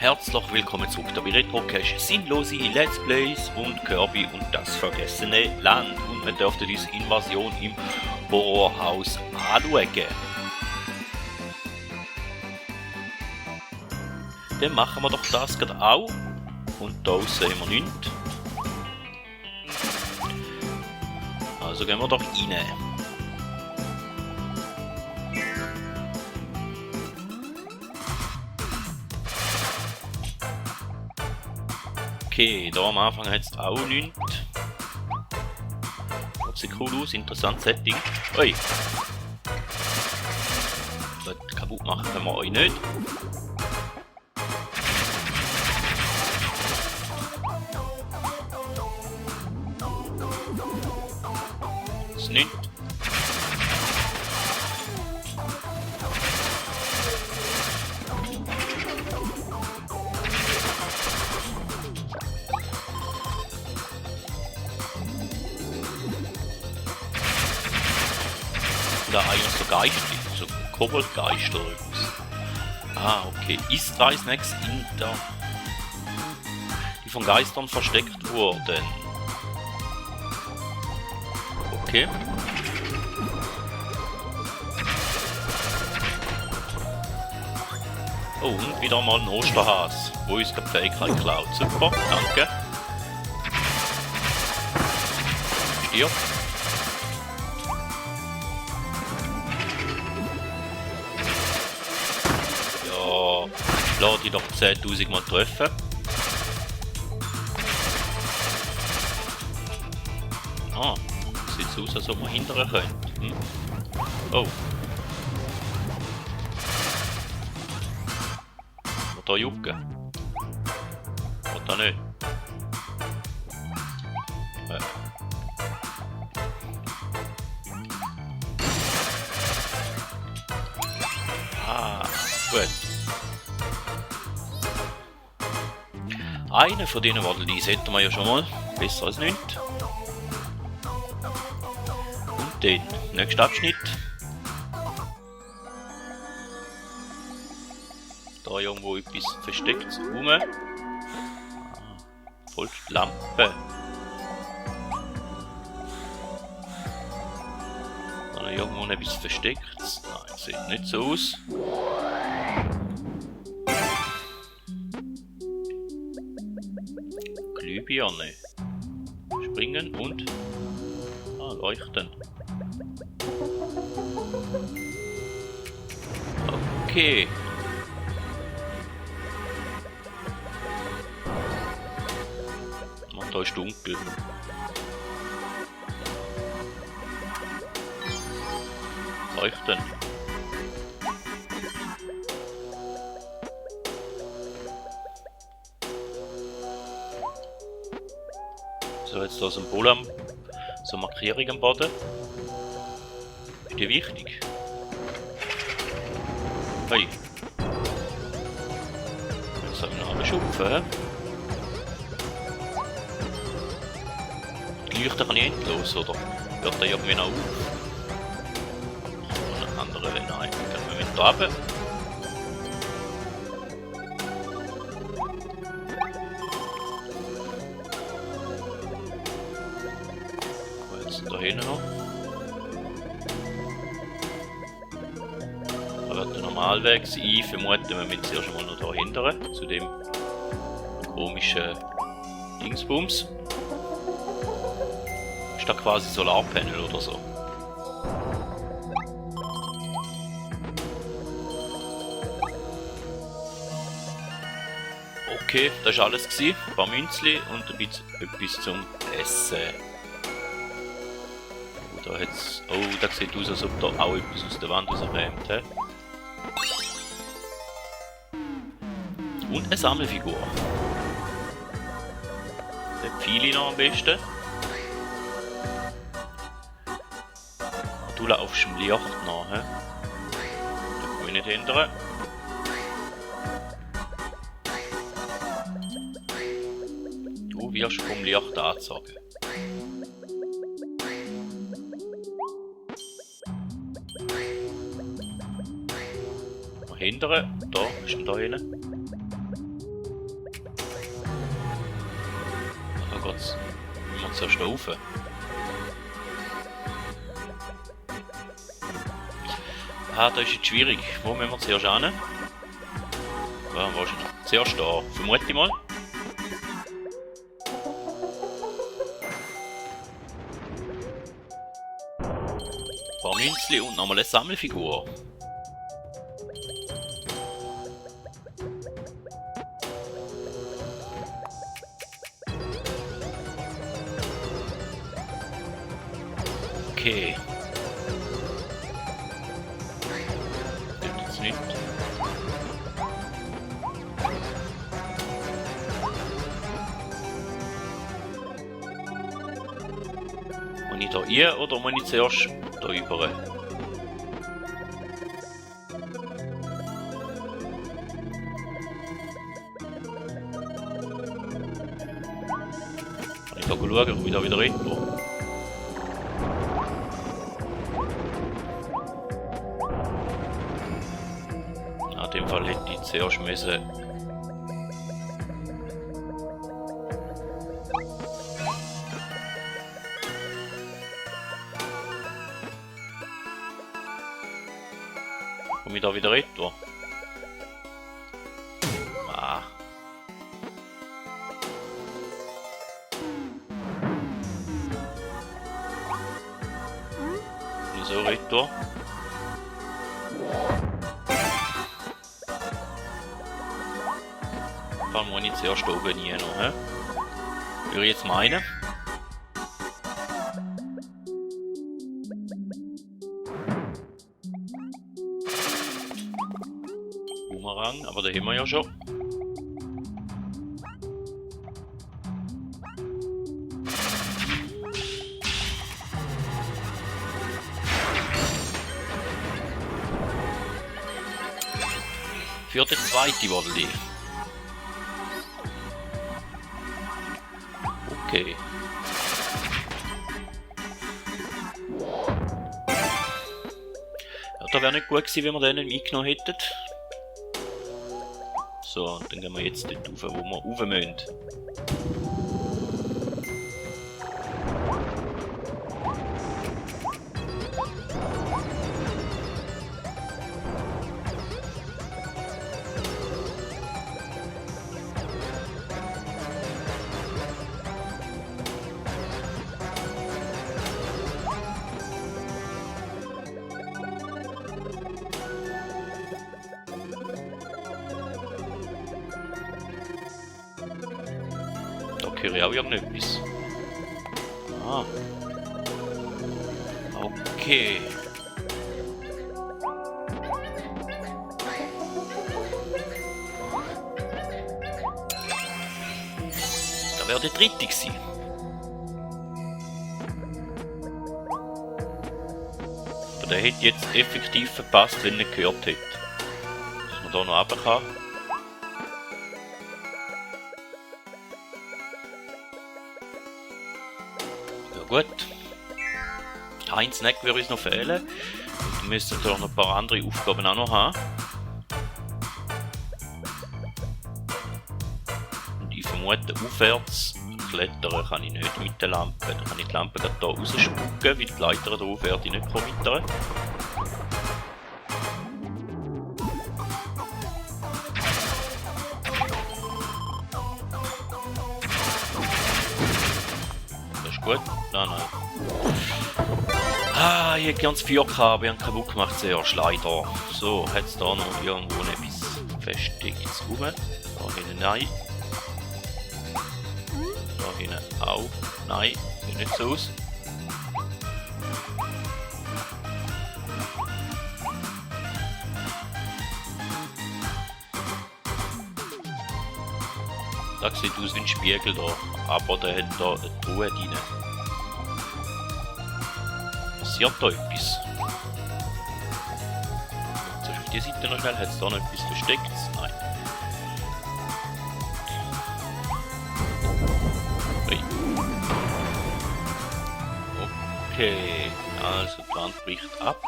herzlich willkommen zurück bei Retrocache Sinnlose Let's Plays und Kirby und das vergessene Land. Und wir dürften diese Invasion im Horrorhaus anschauen. Dann machen wir doch das gerade auch. Und da sehen wir nichts. Also gehen wir doch rein. Okay, da am Anfang hat es auch nichts. Das sieht cool aus, interessantes Setting. Ui! Das kaputt machen können wir euch nicht. Das ist nichts. Da eigentlich so Geister, so Koboldgeister. Ah, okay. Ist 3 Snacks in der... die von Geistern versteckt wurden. Okay. Oh, und wieder mal ein Osterhas, wo uns die Fähigkeit klaut. Super, danke. Stirb. Lass dich doch 10.000 Mal treffen. Ah, sieht so aus, als ob man hindern könnte. Hm? Oh. Will da jucken? Will da nicht? Ah, gut. Einen von diesen Waddelies hätten wir ja schon mal. Besser als nichts. Und den nächsten Abschnitt. Da irgendwo etwas versteckt rum. Ah, voll die Lampe. Da irgendwo noch etwas versteckt. Nein, sieht nicht so aus. Glühbirne. Springen und leuchten. Okay. Und da ist dunkel. Leuchten. So, jetzt da Symbol am, so Markierung am Boden. Ist die wichtig? Hey. Jetzt haben wir noch alle Schupfen. Die Leuchte kann ich endlos, oder? Hört der irgendwie noch auf? Und eine andere, nein. Dann können wir mit da runter. Da hinten noch. Da wird der Normalweg sein. Vermuten wir müssen zuerst mal noch da hinten zu dem komischen Dingsbums. Ist da quasi Solarpanel oder so? Okay, das war alles gewesen. Ein paar Münzli und ein bisschen etwas zum Essen. Da hat's, oh, das sieht aus, als ob da auch etwas aus der Wand rauskommt. Und eine Sammelfigur. Der Pfeile noch am besten. Du laufst dem Licht nach. Da kann ich nicht hindern. Du wirst vom Licht angezogen. Hindern. Da, ist denn da hinten? aufwärts. Müssen wir zuerst rauf. Ah, das ist jetzt schwierig. Wo müssen wir zuerst hin? Ja, wo ist er? Zuerst da. Vermute ich mal. Ein paar Münzli und nochmal eine Sammelfigur. Okay. Geht jetzt nicht. Muss ich da rein oder muss ich zuerst da rüber? Kann ich da schauen, wie da wieder retour? In dem Fall hätte ich zuerst müssen. Komme ich da wieder retour? Ah. So retour. Dann muss ich zuerst oben rein noch, hä? Würde ich jetzt meinen. Boomerang, aber da haben wir ja schon. Für den zweiten Waddel. Okay. Ja, da wäre nicht gut gewesen, wenn wir den nicht mitgenommen hätten. So, dann gehen wir jetzt dort rauf, wo wir rauf müssen. Da höre ich auch irgendetwas. Ah. Okay. Da wäre der dritte gewesen. Aber der hätte jetzt effektiv verpasst, wenn er nicht gehört hätte. Dass man da noch runter kann. Gut. Ein Snack würde uns noch fehlen. Und wir müssen da noch ein paar andere Aufgaben auch noch haben. Und ich vermute, aufwärts klettern kann ich nicht mit der Lampe. Dann kann ich die Lampe gerade hier rausspucken, weil die Leiter drauf werde ich nicht kommittern. Gut, nein. Ah, ich hätte ganz 4K, aber ich habe kaputt gemacht, zuerst leider. So, hat es da noch irgendwo etwas Verstecktes rum? Da hinten nein. Da hinten auch. Nein, sieht nicht so aus. Das sieht aus wie ein Spiegel da, aber der hat da eine Truhe drin. Passiert da etwas? Zuerst auf die Seite noch schnell, hat es da noch etwas versteckt? Nein. Ui. Okay, also die Wand bricht ab.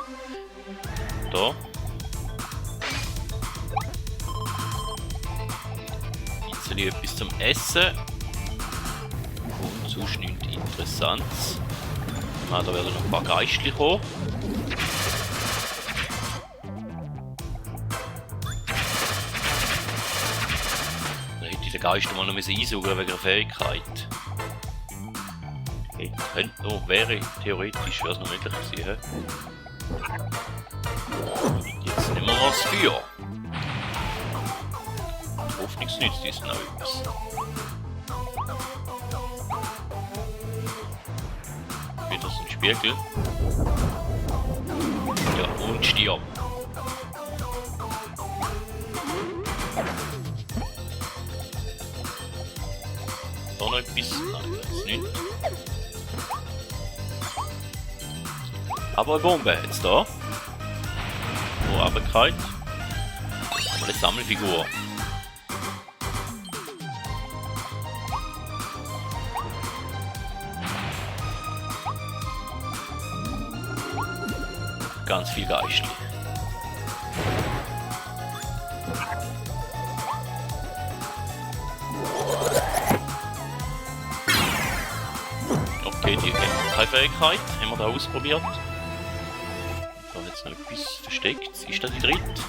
Da. Etwas zum Essen. Und Sonst nichts Interessantes. Ah, da werden noch ein paar Geistli kommen. Da hätte ich den Geist mal noch einsaugen wegen der Fähigkeit. Okay, könnte noch, wäre theoretisch wäre es noch möglich gewesen. Jetzt nehmen wir noch das Feuer. Hoffnungsnützt ist noch etwas. Wieder so ein Spiegel. Ja, und stirb. Da noch etwas? Nein, das ist nicht. Aber eine Bombe jetzt da. Wo runtergefallen. Haben wir eine Sammelfigur. Ganz viel Geistli. Okay, die haben keine Fähigkeit. Haben wir da ausprobiert. Da hat jetzt noch etwas versteckt. Ist da die dritte?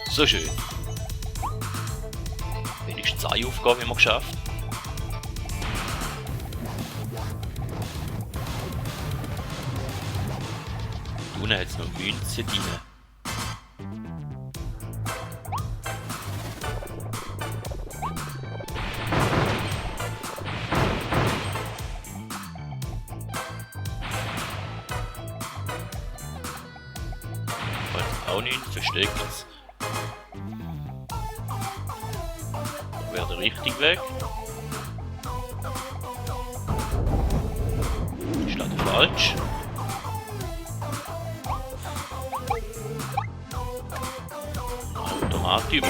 So schön. Wenigstens eine Aufgabe haben wir geschafft. Unten hat es noch Münzen drin. Auch nicht versteckt. Wäre der richtige Weg. Ist leider falsch. Automatik.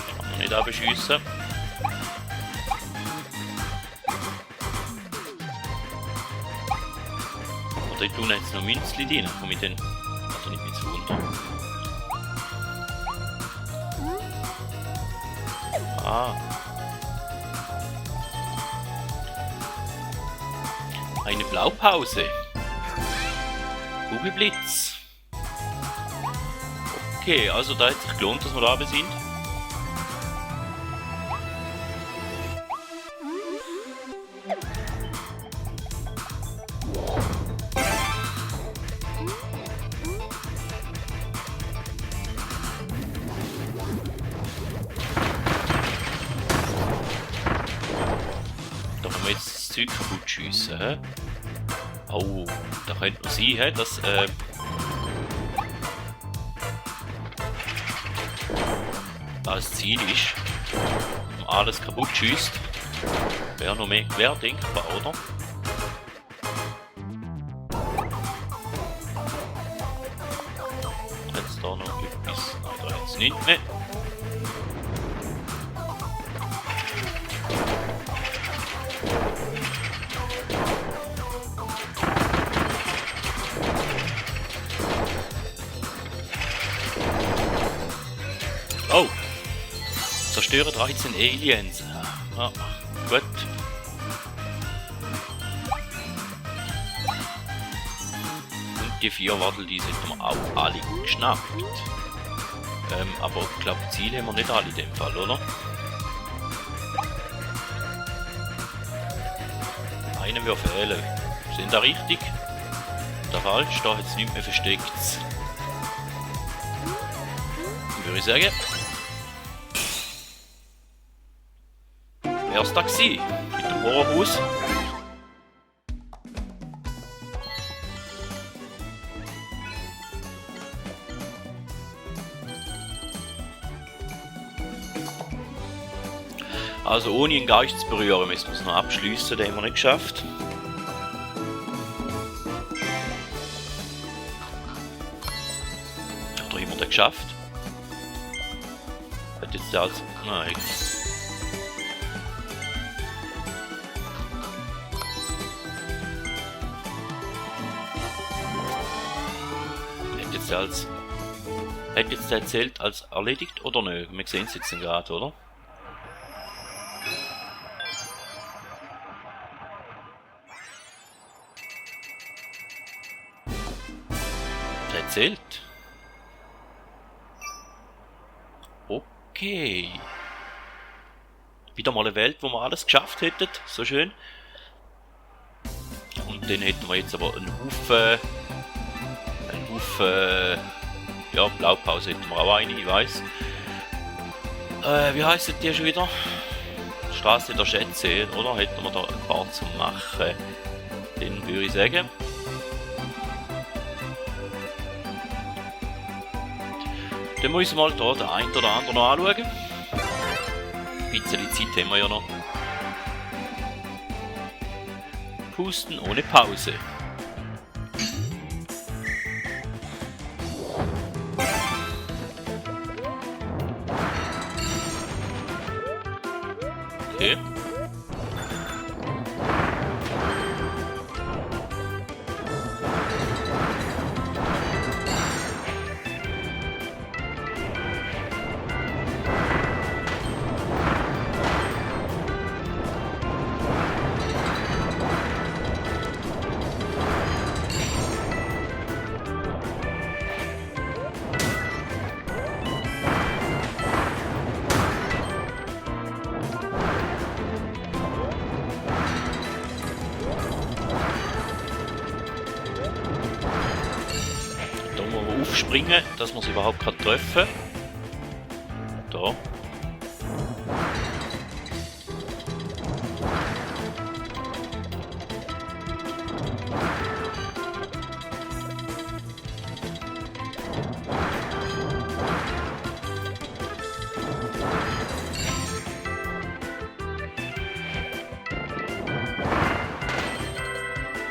Kann man nicht abschiessen. Oder dort unten hat es noch Münzli drin, komm ich dann. Also nicht mit zu wundern. Ah. Eine Blaupause. Kugelblitz. Okay, also da hat sich gelohnt, dass wir da sind. Da können wir jetzt das Zeug kaputt schiessen. He? Oh, da könnte man sein, dass das Ziel ist, wenn man alles kaputt schießt. Wäre noch mehr querdenkbar, oder? Jetzt da noch etwas. Nein, da jetzt nicht mehr. Oh! Zerstöre 13 Aliens. Ah, gut. Und die 4 Waddel, die sind wir auch alle geschnappt. Aber ich glaube, Ziele haben wir nicht alle in dem Fall, oder? Einen wird fehlen. Sind da richtig? Da falsch? Da hat es nichts mehr versteckt. Würde ich sagen. Wär's da gewesen? Mit dem Horrorhaus? Also ohne einen Geist zu berühren, müssen wir es noch abschliessen, den haben wir nicht geschafft. Oder haben wir den geschafft? Hat jetzt als... Nein. jetzt als... Hat jetzt der zählt als erledigt oder nicht? Wir sehen es jetzt gerade, oder? Der zählt. Okay. Wieder mal eine Welt, wo wir alles geschafft hätten. So schön. Und dann hätten wir jetzt aber einen Haufen... Ja, Blaupause hätten wir auch eine, ich weiss. Wie heisst die schon wieder? Straße der Schätze, oder? Hätten wir da ein paar zu machen. Dann würde ich sagen. Dann muss ich mal da den einen oder anderen noch anschauen. Ein bisschen Zeit haben wir ja noch. Pusten ohne Pause. Okay. Aufspringen, dass man es überhaupt treffen kann. Da.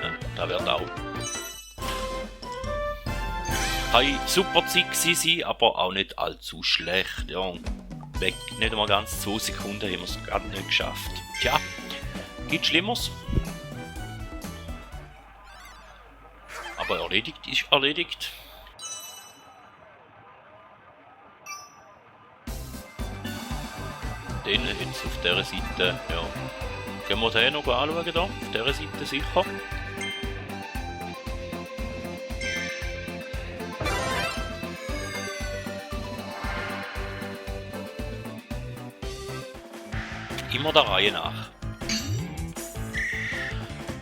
Ja, da wird auch. Kann super Zeit sein, aber auch nicht allzu schlecht. Ja, weg, nicht einmal ganz 2 Sekunden haben wir es gerade nicht geschafft. Tja, gibt Schlimmeres. Aber erledigt ist erledigt. Den jetzt auf dieser Seite, ja. Können wir den noch anschauen da? Auf dieser Seite sicher. Immer der Reihe nach.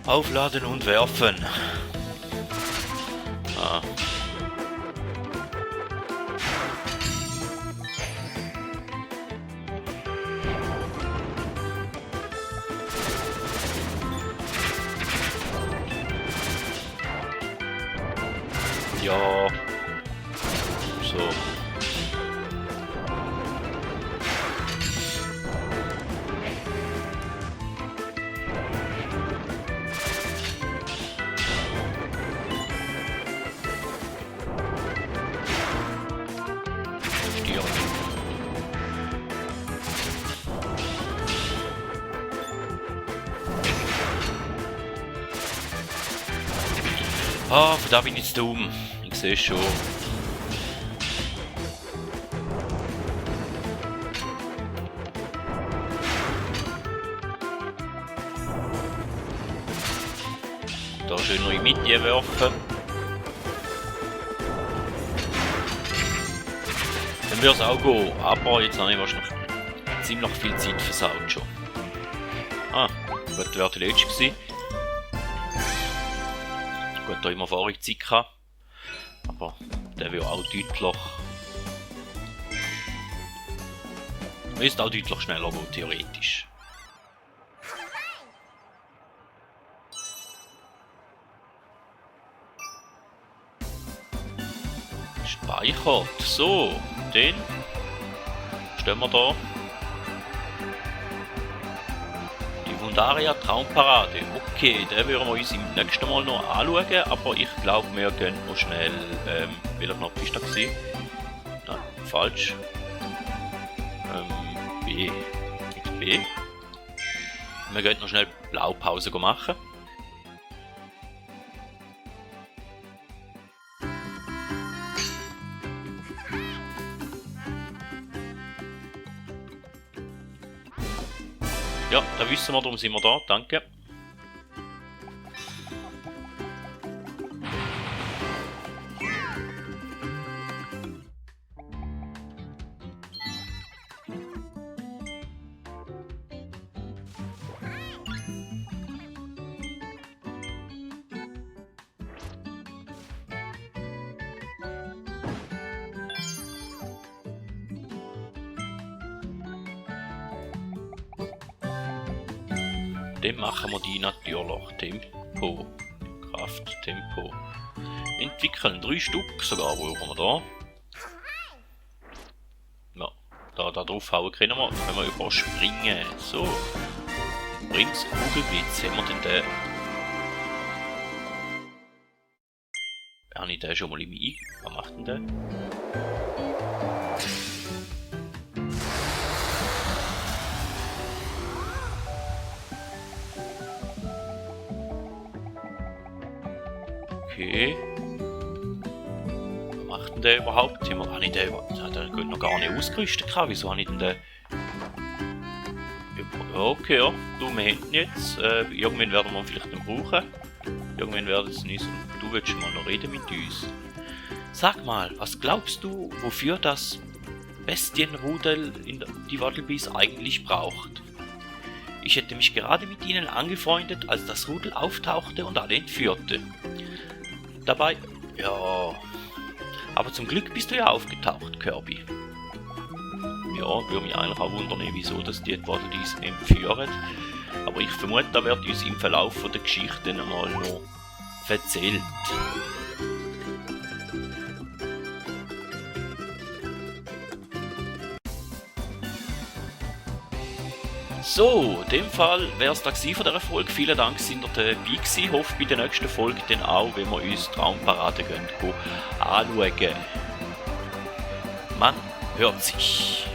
Aufladen und werfen. Ah. Ja. So. Ah, da bin ich zu dumm. Ich sehe schon. Da schön noch in die Mitte werfen. Dann würde es auch gehen, aber jetzt habe ich wahrscheinlich ziemlich viel Zeit versaut schon. Ah, gut, wäre die letzte gewesen. Gut, da immer vorige Zeit gehabt. Aber der will auch deutlich. Ist auch deutlich schneller, wo theoretisch. Speichert. So, den stellen wir da. Die Wundaria Traumparade. Okay, den werden wir uns im nächsten Mal noch anschauen, aber ich glaube, wir gehen noch schnell. Welcher Knopf ist da gewesen? Nein, falsch. B. Mit B. Wir gehen noch schnell Blaupause machen. Ja, da wissen wir, darum sind wir da. Danke. Dann machen wir die natürlich. Tempo. Kraft, Tempo. Entwickeln 3 Stück sogar brauchen wir da. Ja, da draufhauen können wir überspringen. So. Bremskugelblitz haben wir denn den. Habe ich den schon mal im I? Was macht denn der? Okay. Was macht denn der überhaupt? Habe ich den noch gar nicht ausgerüstet gehabt? Wieso habe ich denn den? Okay, ja. Du, wir haben jetzt. Irgendwann werden wir ihn vielleicht noch brauchen. Irgendwann werden es nicht. Du willst mal noch reden mit uns. Sag mal, was glaubst du, wofür das Bestienrudel in die Waddlebees eigentlich braucht? Ich hätte mich gerade mit ihnen angefreundet, als das Rudel auftauchte und alle entführte. Dabei, ja, aber zum Glück bist du ja aufgetaucht, Kirby. Ja, würde mich eigentlich auch wundern, wieso dass die Waddlebees entführen. Aber ich vermute, da wird uns im Verlauf der Geschichte einmal noch erzählt. So, in dem Fall wäre es da von dieser Folge. Vielen Dank, sind ihr dabei gewesen. Ich hoffe bei der nächsten Folge dann auch, wenn wir uns Traumparade anschauen. Man hört sich.